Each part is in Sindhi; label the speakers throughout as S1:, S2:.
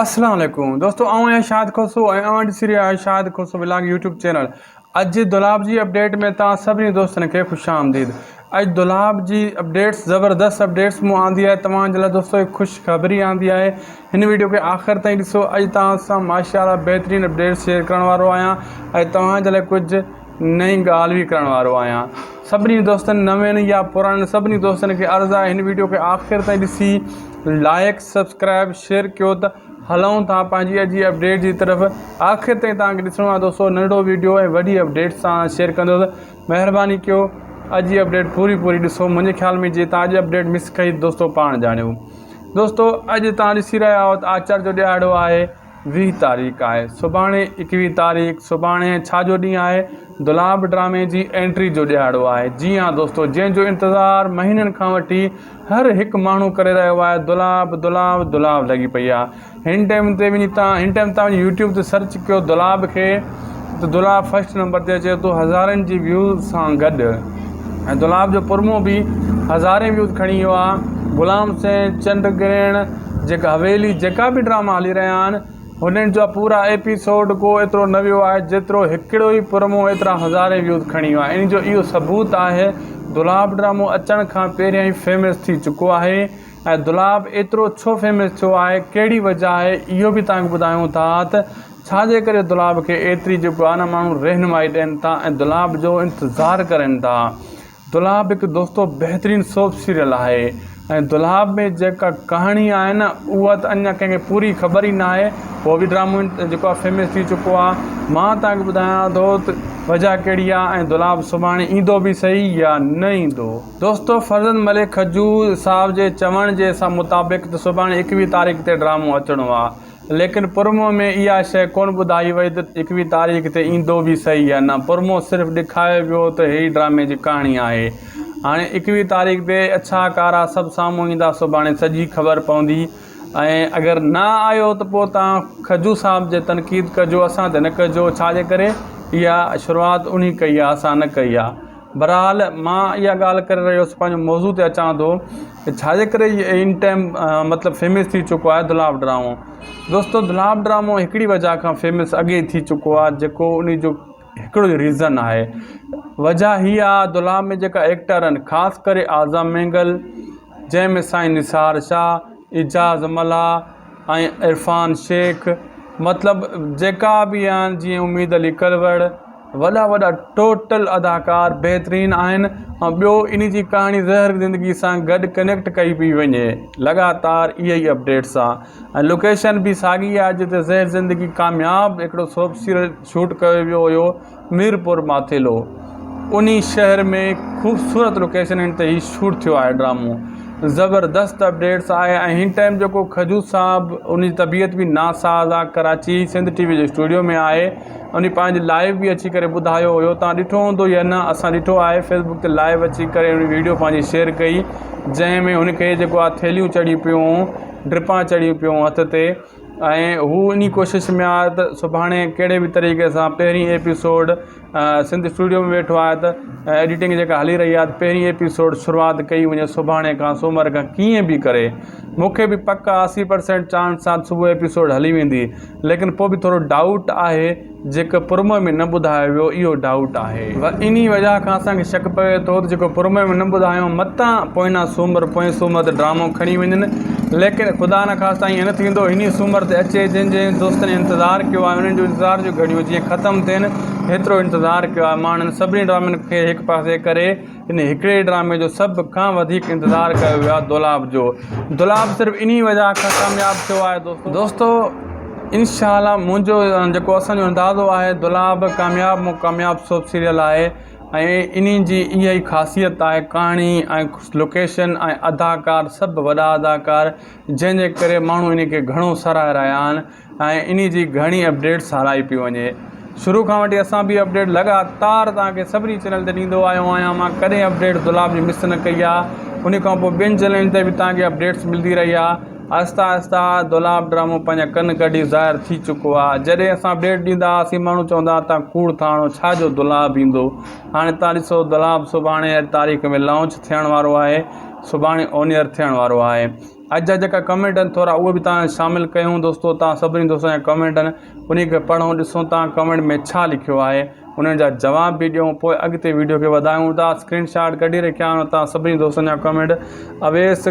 S1: السلام عليڪم دوستو آئون آهيان شاهد کوسو ۽ اوهان ڏسي رهيا آهيو Shahid Khoso vlog YouTube channel اڄ دولاب جي اپڊيٽ ۾ توهان سڀني دوستن کي خوش آمديد اڄ دولاب جي اپڊيٽس زبردست اپڊيٽس مون آندي آهي توهان جي لاء دوستو هڪ خوش خبري آندي آهي هن ويڊيو کي آخر تائين ڏسو اڄ توهان سان ماشاء الله بهترين اپڊيٽس شيئر ڪرڻ وارو آهيان ۽ توهان جي لاء ڪجهه نئين ڳالهه به ڪرڻ وارو آهيان سڀني دوستن نوين يا پراڻن سڀني دوستن کي عرض آهي هن ويڊيو کي آخر تائين ڏسي لائڪ سبسڪرائب شيئر ڪيو ته هلون ٿا پنهنجي اڄ جي اپڊيٽ جي طرف آخر تائين توهان کي ڏسڻو آهي دوستو ننڍڙو ويڊيو ۽ وڏي اپڊيٽ سان شيئر ڪندس مهرباني ڪيو اڄ جي اپڊيٽ پوري پوري ڏسو منهنجي خيال ۾ جي توهان اڄ اپڊيٽ مس ڪئي دوستو پاڻ ڄاڻيو دوستو اڄ توهان ڏسي رهيا آهيو ته آچر جو ڏهاڙو آهي 20 تاريخ آهي سڀاڻي 21 تاريخ سڀاڻي ڇا جو ڏينهن آهي دولاب ڊرامي جي انٽري جو ڏهاڙو آهي جي ها دوستو جنهن جو انتظار مهينن کان وٺي هر هڪ ماڻهو ڪري رهيو آهي دولاب دولاب دولاب لڳي پئي آهي هن ٽائيم تي وڃي تان هن ٽائيم تان وڃي يوٽيوب تي سرچ ڪيو دولاب کي ته دولاب فرسٽ نمبر تي اچي ٿو هزارن جي ويوز سان گڏ ۽ دولاب جو پرمو به هزارين ويوز کڻي ويو آهي غلام حسين چنڊ گرهڻ جيڪا حويلي جيڪا به ڊراما هلي رهيا آهن هنن جا پورا ايپيسوڊ ڪو ايترو نه ويو آهي جيترو هڪڙو ئي پرمو ايترا هزارين ويوز کڻي ويو آهي ان جو اهو ثبوت آهي دولاب ڊرامو اچڻ کان پهريان ئي فيمس ٿي چڪو آهي ۽ دولاب ايترو ڇو فيمس ٿيو آهي ڪهڙي وجه آهي اهو به توهان کي ٻڌايون ٿا ته ڇا جي ڪري دولاب کي ايتري جيڪو آهي نه ماڻهو رهنمائي ڏين ٿا ۽ دولاب جو انتظار ڪرين ٿا. دولاب هڪ دوستو بهترين سوپ سيريل آهي ۽ دولاب ۾ جيڪا ڪهاڻي آهي نه اها ته اڃا ڪنهن کي پوري خبر ئي نه آهي هو به ڊرامو جيڪو آهي فيمس ٿي چڪو آهي مان توهان کي ٻڌايان ٿو ته وجه ڪهڙي آهي ۽ دولاب سڀاڻي ايندو به صحيح يا نه ايندو. دوستو فرزند ملڪ کجو صاحب جي چوڻ جي مطابق ته سڀاڻي ايڪويهه تاريخ تي ڊرامو اچڻو آهي ليڪن پرمو ۾ اها شيء ڪونه ٻڌائي وئي ته ايڪويهه تاريخ تي ايندو به سهي يا نه. پرمو صرف ڏيکايو ويو ته هي ڊرامي جي ڪهاڻي آهي. هاڻي ايڪويهه تاريخ تي اڇا ڪارا سڀ سامهون ايندا سڀاڻي سڄي خبر پوندي ۽ اگر نه آيو ته پوء توهان کجو صاحب جي تنقيد ڪجو اسان تي نه ڪجو ڇا جي ڪري اها شروعات انهي ڪئي آهي اسان نه ڪئي آهي. بھرحال مان اها ڳالهه ڪري رهيو هوس پنهنجو موضوع تي اچان ٿو ته ڇا جي ڪري هي ان ٽائيم مطلب فيمس ٿي چڪو آهي دولاب ڊرامو دوستو دولاب ڊرامو هڪڙي وجه کان فيمس اڳي ٿي چڪو آهي جيڪو ان جو هڪڙو ئي ريزن آهي وجه هي آهي دولاب ۾ جيڪا ايڪٽر آهن خاص ڪري اعظم مينگل جنهن ۾ سائين نثار شاهه اعجاز ملاح ۽ عرفان شيخ مطلب جيڪا به آهن جيئن اميد علي ڪلوڙ وڏا وڏا ٽوٽل اداڪار بهترين آهن ۽ ٻيو انهي جي ڪهاڻي زهر زندگي سان گڏ ڪنيڪٽ ڪئي پئي وڃي لڳاتار اهي ئي اپڊيٽس آ ۽ لوڪيشن به ساڳي آ جتي زهر زندگي ڪامياب هڪڙو سوپ سيريل شوٽ ڪيو ويو هيو ميرپور ماٿيلو انهي شهر ۾ خوبصورت لوڪيشن تي هي شوٽ ٿيو آهي ڊرامو زبردست اپڊيٽس آهي ۽ هن ٽائيم جيڪو کجو صاحب ان جي طبيعت به ناساز آ ڪراچي سنڌ ٽي وي جي اسٽوڊيو ۾ آهي ان پنهنجي لائيو به اچي ڪري ٻڌايو هيو تان ڏٺو هوندو يا نه اسان ڏٺو آهي فيسبوڪ تي لائيو اچي ڪري ان ويڊيو پنهنجي شيئر ڪئي جنهن ۾ هن کي جيڪو آ ٿيليون چڙهي پيون ڊرپان چڙهي پيون هٿ تي ۽ هو انهي ڪوشش ۾ آ ته سڀاڻي ڪهڙي به طريقي سان پهرين ايپيسوڊ سنڌ اسٽوڊيو ۾ ويٺو آهي ته ايڊيٽنگ جيڪا هلي رهي آهي ته پهرين ايپيسوڊ شروعات ڪئي وڃي سڀاڻي کان سومر کان ڪيئن به ڪري مونکي به پڪ آ اسي پرسينٽ چانس آ صبح ايپيسوڊ هلي ويندي ليڪن پوء به ٿورو ڊائوٽ آهي جيڪو پرومو ۾ نه ٻڌايو ويو اهو ڊائوٽ آهي. انهي وجه کان اسان کي شڪ پوي ٿو ته جيڪو پرومو ۾ نه ٻڌايو متان پوئنا سومر پوئين سومر تي ڊرامو کڻي وڃن ليڪن خدا نخواسته ائين نه ٿيندو انهي سومر تي اچي جن جن دوستن انتظار ڪيو آهي انهن جو انتظار جون گهڙيون جيئن ختم ٿين هيترو انتظار ڪيو آهي ماڻهن سڀني ڊرامن کي هڪ پاسي ڪري ان هڪڙي ڊرامي جو سڀ کان وڌيڪ انتظار ڪيو ويو آهي دولاب جو دولاب صرف انهي وجه کان ڪامياب ٿيو آهي دوستو دوستو انشاء الله منهنجو جيڪو اسان جو اندازو آهي دولاب ڪامياب مون ڪامياب سوپ سيريل آهي ۽ انهي جي اها ئي خاصيت آهي ڪهاڻي ۽ لوڪيشن ۽ اداڪار سڀ وڏا اداڪار جنهن جي ڪري ماڻهو انهي کي گهڻو ساراهي رهيا آهن ۽ انهي جي گهڻي اپڊيٽس هلائي پئي وڃي شروع کان وٺي اسان به اپڊيٽ لڳاتار توهان کي سڀني چينل تي ڏيندو آيو آهيان مان ڪڏهن اپڊيٽ دولاب جي مس نه ڪئي آهي انهي کان پوء ٻين چينلن تي به توهان کي اپڊيٽس ملدي رهي آهي آهستي آهستي دولاب ڊرامو پنهنجا ڪن ڪڍي ظاهر ٿي چڪو آهي جڏهن اسان اپڊيٽ ڏيندا هئاسين ماڻهو چوندا هئا توهان ڪوڙ ٿا هڻو ڇا جو دولاب ايندو هاڻي توهان ڏسو دولاب سڀاڻي تاريخ ۾ لانچ ٿيڻ وارو آهي سڀاڻي اونيئر ٿيڻ وارو آهي. اڄ جا جيڪا ڪمينٽ آهن ٿورا اهي به تان شامل ڪيون دوستو تان سڀني دوستن جا ڪمينٽ آهن انهي کي پڙهون ڏسون تان ڪمينٽ ۾ ڇا لکيو آهي انهن جا جواب به ڏيون پوء اڳتي ويڊيو کي وڌايون ٿا اسڪرين شاٽ ڪڍي رکيا آهن تان سڀني دوستن جا ڪمينٽ اويس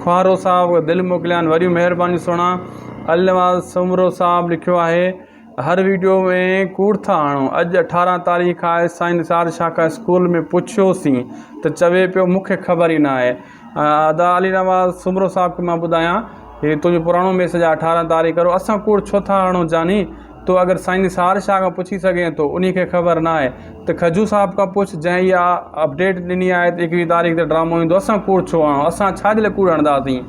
S1: خوارو صاحب دل موڪليا آهن وڏيون مهربانيون سهڻا النواز سومرو صاحب لکيو آهي هر ويڊيو ۾ ڪوڙ ٿا هڻو اڄ 18 تاريخ آهي سائين نثار شاھ کان اسڪول ۾ پڇيوسين ته چوي پيو مونکي خبر ئي ناهي ادا علي نواز سومرو صاحب کي مان ٻڌايان هي تنهنجو پراڻو ميسج آهي 18 تاريخ ڪرو اسان ڪوڙ ڇو ٿا هڻو جاني تو اگر سائين نثار شاهه کان پڇي سگهين ٿو انهي کي خبر ناهي ته کجو صاحب کان پڇ جنهن اها اپڊيٽ ڏني آهي ته 21 تاريخ تي ڊرامو ايندو اسان ڪوڙ ڇو هڻو اسان ڇا جي لاء ڪوڙ هڻنداسين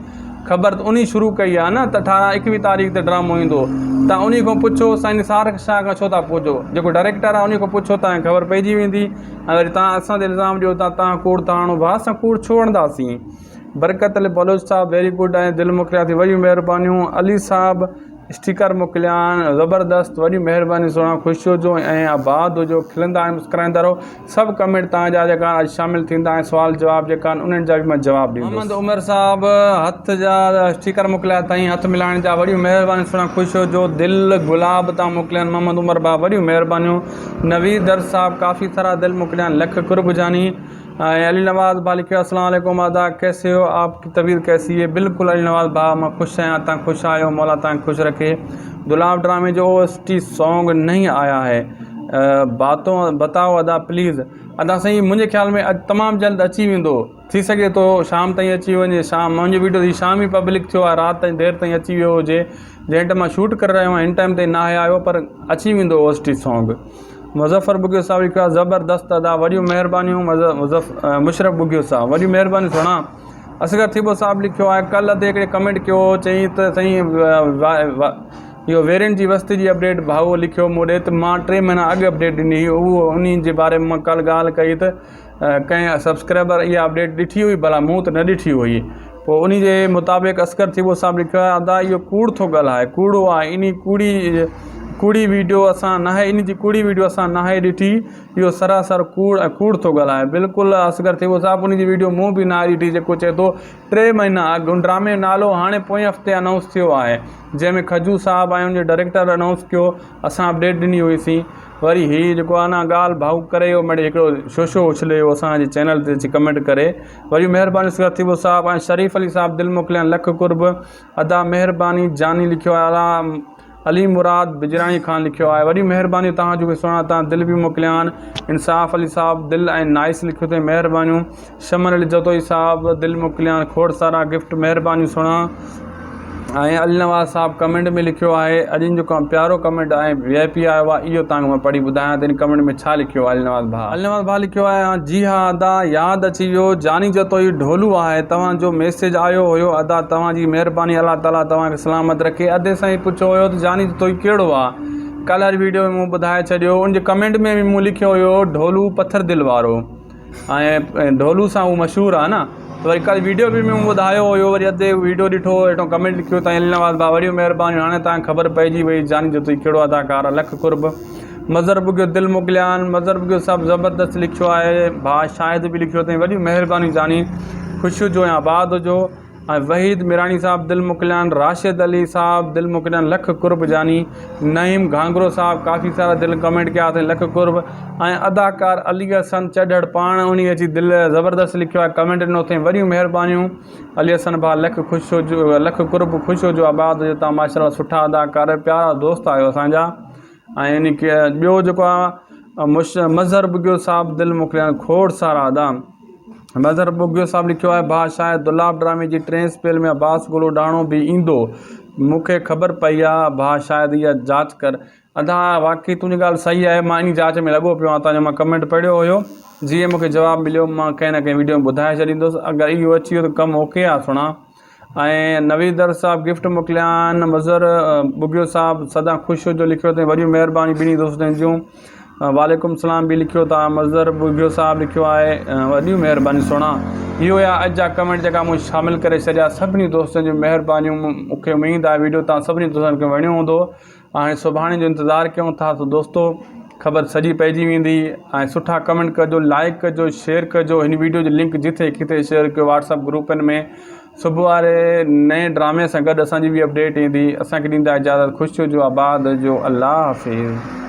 S1: خبر ته انهي شروع ڪئي آهي نه ته 18 21 تاريخ تي ڊرامو ايندو تان انهي کان پڇو سائين نثار شاهه کان ڇو ٿا پڇو جيڪو ڊائريڪٽر آهي انهي کان پڇو تان کي خبر پئجي ويندي ۽ وري تان اسان تي الزام ڏيو ٿا تان ڪوڙ ٿا هڻو ڀاء اسان ڪوڙ ڇو هڻنداسين برڪت علي بلوچ صاحب ويري گڊ ۽ دل موڪليا ٿي وڏيون مهربانيون علي صاحب اسٽيڪر موڪليا آهن زبردست وڏيون مهربانيون سهڻا خوش هجو ۽ آباد هجو کلندا ۽ مسڪرائيندا رهو سڀ ڪمينٽ توهان جا جيڪا اڄ شامل ٿيندا ۽ سوال جواب جيڪا آهن انهن جا به مان جواب ڏيندس. محمد عمر صاحب هٿ جا اسٽيڪر موڪليا اٿائين هٿ ملائڻ جا وڏيون مهربانيون سهڻا خوش هجو دل گلاب تان موڪليا آهن محمد عمر ڀاء وڏيون مهربانيون نويد درس صاحب ڪافي سارا دل موڪليا آهن لک قرب جاني ۽ علي نواز ڀاء لکيو السلام عليڪم ادا ڪيسي هو آپ ڪي طبيعت ڪيسي هي بلڪل علي نواز ڀاء مان خوش آهيان تان خوش آهيو مولا تان خوش رکي دولاب ڊرامي جو او ايس ٽي سونگ نهين آيا هي باتون بتاؤ ادا پليز ادا سائين منهنجي خيال ۾ اڄ تمام جلد اچي ويندو ٿي سگهي ٿو شام تائين اچي وڃي شام منهنجو ويڊيو هي شام ئي پبلڪ ٿيو آهي رات تائين دير تائين اچي ويو هجي جنهن ٽائيم مان شوٽ ڪري رهيو آهيان هن ٽائيم تائين ناهي آيو پر اچي ويندو O S T song Muzaffar Bughio صاحب لکيو آهي زبردست ادا وڏيون مهربانيون مشرف ٻگهيو صاحب وڏيون مهربانيون سهڻا اصغر ٿيٻو صاحب لکيو آهي ڪل ادي هڪڙي ڪمينٽ ڪيو هو چئين ته سائين اهو ويرين جي وستي جي اپڊيٽ ڀائو لکيو مون ڏي ته مان ٽي مهينا اڳ اپڊيٽ ڏني هئي اهو انهي جي باري ۾ مان ڪل ڳالهه ڪئي ته ڪنهن سبسڪرائبر اها اپڊيٽ ڏٺي هئي ڀلا مون ته نه ڏٺي هئي پوء انهي جي مطابق اصغر ٿيٻو صاحب لکيو آهي ادا اهو ڪوڙ ٿو ڳالهائي ڪوڙو آهي انهي ڪوڙي ڪوڙي ويڊيو اسان ناهي انهي جي ڪوڙي ويڊيو اسان ناهي ڏٺي اهو سراسر ڪوڙ ۽ ڪوڙ ٿو ڳالهائي بلڪل اصغر ٿيٻو صاحب انهي جي ويڊيو مون به ناهي ڏٺي جيڪو چئي ٿو ٽي مهينا اڳ ان ڊرامي جو نالو هاڻي پوئين هفتي انائونس ٿيو آهي جنهن ۾ کجو صاحب ۽ ان جي ڊائريڪٽر انائونس ڪيو اسان اپڊيٽ ڏني هئي سين وري هي جيڪو آهي نه ڳالهه ڀائو ڪري ويو مڙئي هڪڙو شوشو اڇلي ويو اسان جي چينل تي اچي ڪمينٽ ڪري وري مهرباني سر ٿيٻو صاحب ۽ شريف علي صاحب دل موڪليان لک قرب ادا مهرباني جاني لکيو آهي علي مراد بجراڻي خان لکيو آهي وڏي مهرباني توهان جون به سهڻا توهان دل به موڪليان انصاف علي صاحب دل ۽ نائس لکيو اٿئي مهربانيون شمن علي جتوئي صاحب دل موڪليان کوڙ سارا گفٽ مهربانيون سهڻا ۽ علي نواز صاحب ڪمينٽ ۾ لکيو آهي اڄ جو ڪم پيارو ڪمينٽ آهي وي آء پي آيو آهي اهو توهان کي مان پڙهي ٻڌايان ته ان ڪمينٽ ۾ ڇا لکيو آهي علي نواز ڀاء علي نواز ڀاء لکيو آهي جي ها ادا ياد اچي ويو جاني جتوئي ڍولو آهي توهان جو ميسيج آيو هيو ادا توهان جي مهرباني الله تعالي توهان کي سلامت رکي ادي سائين پڇيو هيو ته جاني جتوئي ڪهڙو آهي ڪالهه واري ويڊيو ۾ مون ٻڌائي ڇڏيو ان جي ڪمينٽ ۾ به مون لکيو هيو ڍولو پٿر دل وارو ۽ ڍولو سان هو مشهور آهي نه ته وري ڪالهه ويڊيو به مون ٻڌايو هيو وري ادي ويڊيو ڏٺو هيٺو ڪمينٽ لکيو تائين علي نواز ڀاء وڏيون مهربانيون هاڻي تان خبر پئجي وئي جاني جتوئي ڪهڙو اداڪار آهي لک قرب مظهر ٻگهيو دل موڪليان مظهر ٻگهيو صاحب زبردست لکيو آهي ڀاء شاهد به لکيو اٿئي وڏيون مهربانيون جاني خوش هجو ۽ آباد هجو ۽ وحيد ميراڻي صاحب دل موڪليان راشد علي صاحب دل موڪليان لک قرب جاني نعيم گهانگرو صاحب ڪافي سارا دل ڪمينٽ ڪيا اٿئي لک قرب ۽ اداڪار علي حسن چڍڙ پاڻ انهي اچي دل زبردست لکيو آهي ڪمينٽ ڏنو اٿئي وڏيون مهربانيون علي حسن ڀاء لک خوش هجو لک قرب خوش هجو آباد هجو تان ماشاءالله سٺا اداڪار پيارا دوست آهيو اسان جا ۽ ان کي ٻيو جيڪو آهي مش مظهر ٻگهيو صاحب دل موڪليان کوڙ سارا ادا مظهر ٻگهيو صاحب لکيو آهي ڀاء شايد دولاب ڊرامي جي ٽئين اسپيل ۾ عباس گلو ڊاڻو به ايندو مون کي خبر پئي آ ڀاء شايد اها جاچ ڪر ادا واقعي تنهنجي ڳالهه صحيح آهي مان انهي جاچ ۾ لڳو پيو آهيان تنهنجو مان ڪمينٽ پڙهيو هيو جيئن مون کي جواب مليو مان ڪنهن نه ڪنهن ويڊيو ۾ ٻڌائي ڇڏيندس اگر اهو اچي ويو ته ڪم اوڪي آ سهڻا ۽ نويد درس صاحب گفٽ موڪليا آهن مظهر ٻگهيو صاحب سدا خوش هجو لکيو اٿئي وڏيون مهربانيون ٻنهي دوستن جون وعليڪم السلام به لکيو ٿا مظهر ٻگهيو صاحب لکيو آهي وڏيون مهربانيون سهڻا اهو هيا اڄ جا ڪمينٽ جيڪا مون شامل ڪري ڇڏيا سڀني دوستن جون مهربانيون مونکي اميد آهي ويڊيو تان سڀني دوستن کي وڻيو هوندو هاڻي سڀاڻي جو انتظار ڪيون ٿا ته دوستو خبر سڄي پئجي ويندي ۽ سٺا ڪمينٽ ڪجو لائڪ ڪجو شيئر ڪجو هن ويڊيو جي لنڪ جٿي ڪٿي شيئر ڪيو واٽس اپ گروپن ۾ صبح واري نئين ڊرامي سان گڏ اسان جي به اپڊيٽ ايندي. اسان کي ڏيندا اجازت. خوش هجو آباد هجو. الله حافظ.